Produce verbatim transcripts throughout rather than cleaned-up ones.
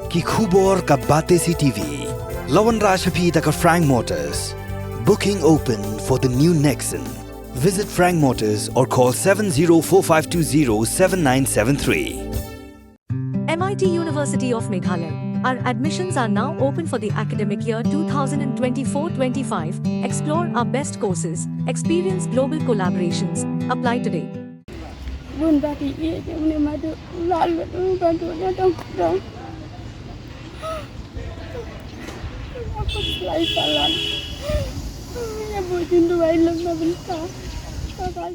Ki khubor ka Batesi T V. La wanrah sha phi da ka Frank Motors. Booking open for the new Nexon. Visit Frank Motors or call seven zero four five two zero seven nine seven three. M I T University of Meghalaya. Our admissions are now open for the academic year two thousand twenty-four twenty-five. Explore our best courses, experience global collaborations. Apply today. Bun ba ki ïeh jong ne madu la lut u ba du ne dong dong. Aku selai palan. Ya bu jin duai lem na benta.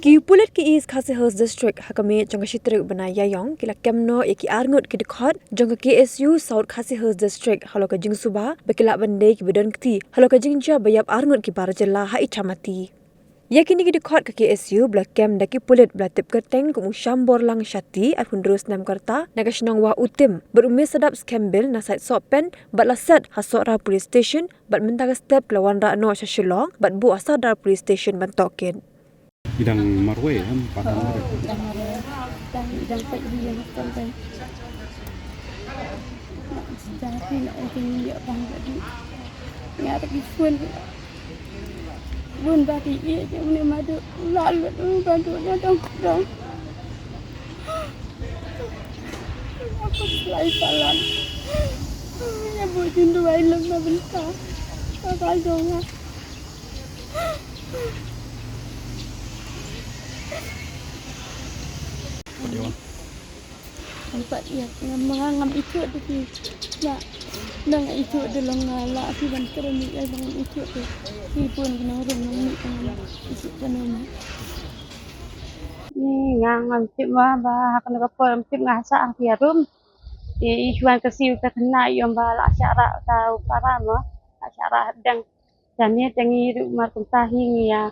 Ki pulit ki East Khasi Hills District ha ka miet jong ka shi tarik bnai Ïaïong ki la kem noh ïa ki arngut ki dkhot jong ka K S U South Khasi Hills District halor ka jingsuba ba ki lah ban dei kiba don kti halor ka jingjia ba ïap arngut ki bar jylla ha Ichamati. Ïa kine ki dkhot ka K S U ba la kem da ki pulit ba la tip kyrteng kum u Shyamborlang Shatty, arphew hynriew snem ka rta, na ka shnong Wah Utim, bad u Misadap Skembil na Saitsohpen, bad la set ha Sohra Police Station, bad mynta ka step ki la wanrah noh sha Shillong, bad buh ha Sadar Police Station ban tohkit. Ki dang marwei, em, pat dang marwei. Dang marwei. Dang, dang peit video makan kan. Nak jadi nak ujung dia bang jadi. Ni ada ki phone. Bun ba ki ïeh jong ne madu la lut u ba du ne dong dong. Aku selai palan. Ya bu jin duai lem na benta. Ba ba jong ah. Nampak ïa ngam ngam ngam ithuh de ki. Ba nang ithuh de long nga la ki ban kren ïa ba ngam ithuh de. Ki bun ki nong rum nong mih ka ngam ithuh ka nong mih. Ni nga ngam tip ma ba ha kane ka por ngam tip nga ha sah ha ki rum. Te i shuwa ka siew ka khynnah i ong ba la shah rah ka u para ma la shah rah dang. Jane te ngi ruh mar kumta hi ngi ïa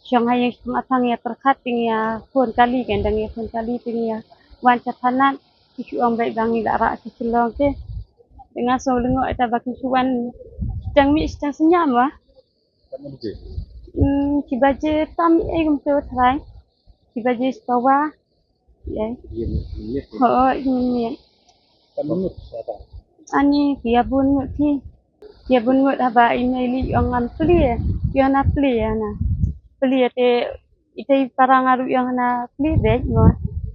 shong ha ïing shong athang ïa pyrkhat te ngi ïa phone kali, kan dang ïa phone kali te ngi ïa wan sha thanat. Ki shu ong beit ba ngi la rah sha Shillong te. Te nga sngew lyngngoh ita ba ki shu wan shiteng mih shiteng synñiam wa. Hmm, ki baje tam ei kumto trai. Ki baje sawa. Ïa. Ho, ïa miet. Ani ki ïa bun ngut ki. Ki ïa bun ngut haba i mei lei i ong ngam plie. I ong na plie na. Plie te ita i para nga ruh i ong na plie beit mo.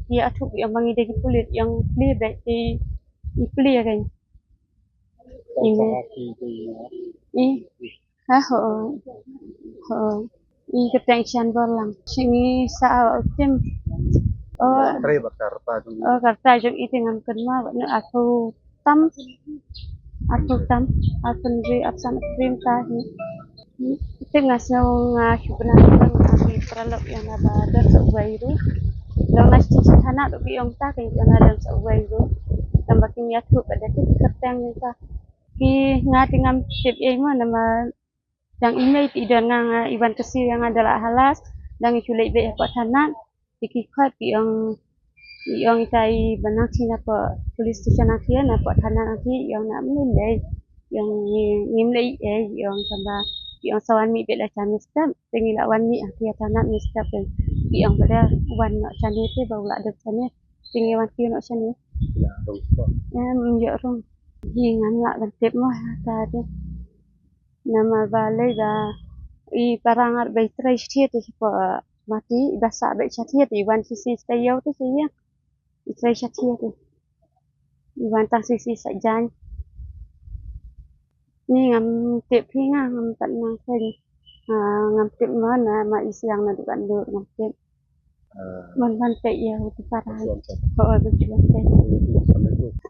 Ki ïa thup i ong ba ngi dei ki pulit i ong plie beit te i plie kan. I mei. I. Ha, ho. Ho. I kyrteng Shyamborlang. Shingi sa aw tim. Oh. Trei ba ka rta jong i. Oh, ka rta jong i te ngam kynmaw. No, arphew tam. Arphew tam. Arphew hynriew, arphew san, arphew hynriew ta hi. Te nga sngew nga shu bna nga ki paralok ïa nga ba don sa uwei ruh. Long na shi thanat ruh ki ong ta ki ong na don sa uwei ruh. Tang ba ki ïathuh ba da ki kyrteng ïa ta. Ki nga te ngam tip ei mo namar dang i mei te i don nga, nga i wan ka siew ïa nga da la halas, dang i shu leit beit hapoh thanat, te ki khot ki ong, i ong ita i ba nang shu na poh police station nang shu na poh thanat nang shu, i ong na mlei lei, i ong ngi, ngim lei ei, i ong tang ba, i ong sa wan mih beit la sha mistep, te ngi la wan mih ha ki thanat mistep, i ong ba da wan noh shane te ba u la dep shane, te ngi wan kiew noh shane. Em, ïoh rung. Hi ngam lah ban tip mo ha ta te. Namar ba lei ba i para nga ba i trei sha thied te shapoh Mati, i ba sah beit sha thied, i wan shisien sha taïew te sha ïing. I trei sha thied te. I wan tang shisien sha jaiñ. Ni ngam tip hi nga ngam pat nang seng. Ah, ngam tip mo namar i siang na dukan dur ngam tip. Ah. Ban ban peit ïa u tu para. Ho, ban tu ban peit.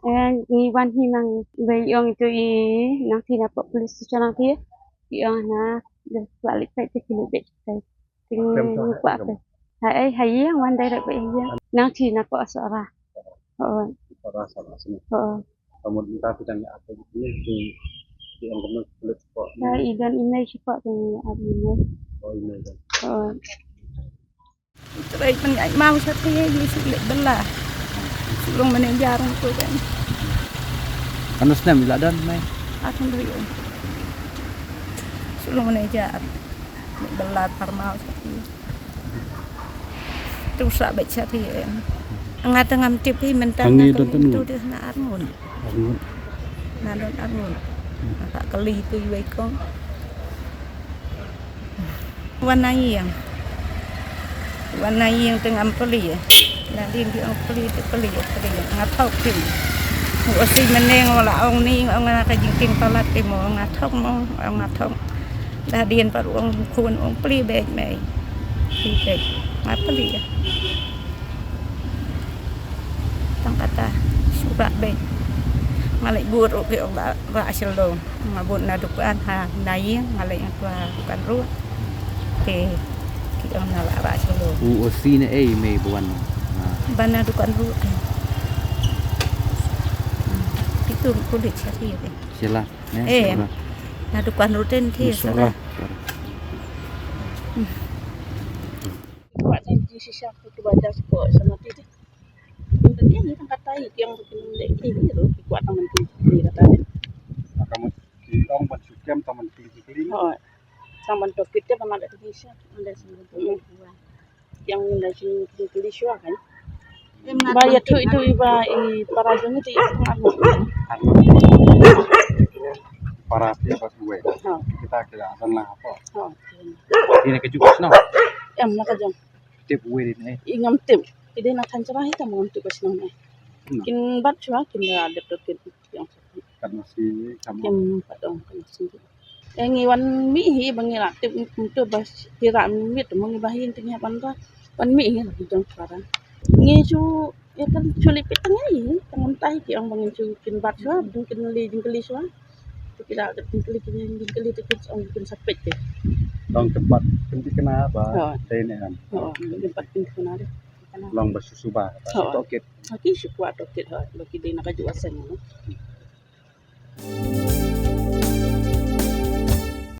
Eh, ngi wan hi nang bei ong tu i nang ti na poh police station nang ti. Ti ong na de balik peit ti kilo beit peit. Ti ngi kwah peit. Ha ei, ha ïing wan direct peit ïing. Nang ti na poh Sohra. Ho. Sohra, Sohra sini. Ho. Kamu minta bidang apa gitu ya, di, di ong kamu kulit kok. Ya, i don i mei shapoh te ngi ap i mei. Oh, i mei don. Ho. Trei pynïaid maw sha te, ngi shu leit bylla. Shu long manager ruh to kan. Katno snem i la don, mei? Arphew hynriew. Shu long manager. Leit bylla par maw sha te. To sah beit sha te em. Nga te ngam tip hi mynta. Hangne nga don katno? To dei na arngut. Arngut. Nga don arngut. Nga kylli tu iwei kong. Wan na ïing. Wan na ïing te ngam plie. Nadien ki ong plie te plie, plie. Nga thok phi. U Osi mynne nga la ong ni, ong na ka jingkieng palat te mo, nga thok mo, ong nga thok. Nadien pat ong khun ong plie beit mei. Plie beit. Nga plie. Tang kata, shu rah beit. Nga leit bud ruh ki ong la rah shalor. Nga bud na dukan ha, na ïing, nga leit nga kwah dukan ruh. Te ki ong na la rah shalor. U Osi ne ei mei ba wan. Ha. Ba na dukan ruh. Te tu ruh kulit sari te. Sila, ne? Eh, sila. Na dukan ruh te te sila. Kwah tang jingshisha ko ba da ko sama ti. Tang ïa ni tang kata ïa kiang ba kin leh ki ni ruh ki kwah tang man ki ni kata ni. Maka mut ki ong ban shu kem tang man kli ki kli. Ho. Tang man to kit te ban leh ki sha. Anda sini. Kiang ynda jingkylli shuwa kan. Ba ïathuh ïa u ba i para jong ngi te ïa tang. Para te ba kuwe. Ha. Kita kira dan lah apa. Ha. Ini ke juga snow. Em na ka jong. Tip uwe ni. I ngam tip. I dei na than chara hi ta ngam tip ka snow ni. Hmm. Kin bat shuwa kin da dep dot kin yang. Kat nasi kam. Kin pat ong kat nasi. Eh, ngi wan mih hi ba ngi la tip ngi kumto ba kira mih mo ngi ba hin teng hi ban ra. Wan mih hi la ki jong para. Ngi shu ïa kan shu lipit tang hi tang mynta hi ki ong ba ngi shu kin bat shuwa, jingkylli jingkylli shuwa. Ki la tip jingkylli jingkylli te ki ong kin sapit te. Dang kin bat kin thikna ba. Ha. Te ne kan. Ha, kin bat kin thikna de. Long ba shu shu ba. Ha. Shu tohkit. Ha, ki shu kwah tohkit ha ba ki dei na ka juh aseng no.